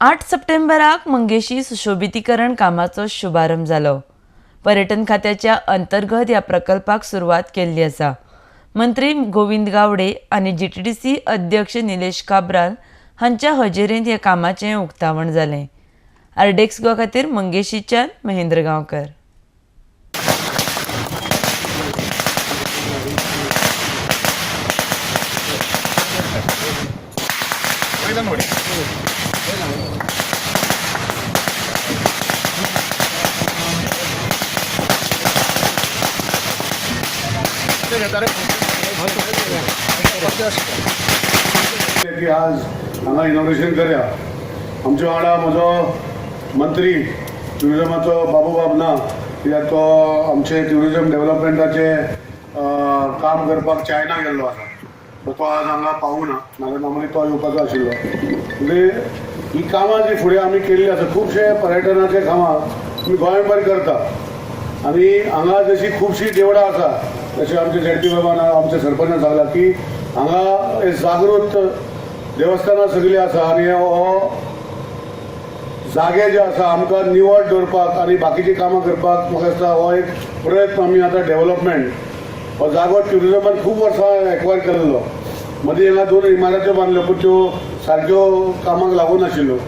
8 सप्टेंबराक मंगेशी सुशोभितीकरण कामाचो शुभारंभ जालो. पर्यटन खात्याच्या अंतर्गत ह्या प्रकल्पाक सुरवात केल्ली आसा. मंत्री गोविंद गावडे आनी जीटीडीसी अध्यक्ष निलेश काब्राल हांच्या हजेरेंत ह्या कामाचें उक्तावण जालें. आरडीएक्स गोवा खातीर मंगेशीच्यान महेंद्र गांवकर. की आज हांगा इनॉग्रेशन करया. आमच्या वांगडा म्हजो मंत्री ट्युरिजमाचो बाबू बाब ना, कित्याक तो आमचे ट्युरिजम डेव्हलपमेंटाचे काम करपाक चायना गेल्लो आसा, सो तो आज हांगा पावूना, नाजाल्यार नॉर्मली तो येवपाचो आशिल्लो. म्हणजे ही कामां जी फुडें आमी केल्ली आसा, खुबशे पर्यटनाचे कामां आमी गोंयभर करता आनी हांगा जशी खुबशीं देवळां आसा, तशें आमचे झेडपी बाबान आमचे सरपंचान सांगलां की हांगा हे जागृत देवस्थानां सगळीं आसा आनी हो जागे जे आसा आमकां निवळ दवरपाक आनी बाकीचीं कामां करपाक म्हाका दिसता हो एक प्रयत्न आमी आतां डेव्हलपमेंट हो जागो ट्युरिजमान खूब वर्सां एक्वायर केल्लो. मदीं हांगा 2 इमारत्यो बांदल्यो पूण त्यो सारक्यो कामाक लागूं नाशिल्ल्यो.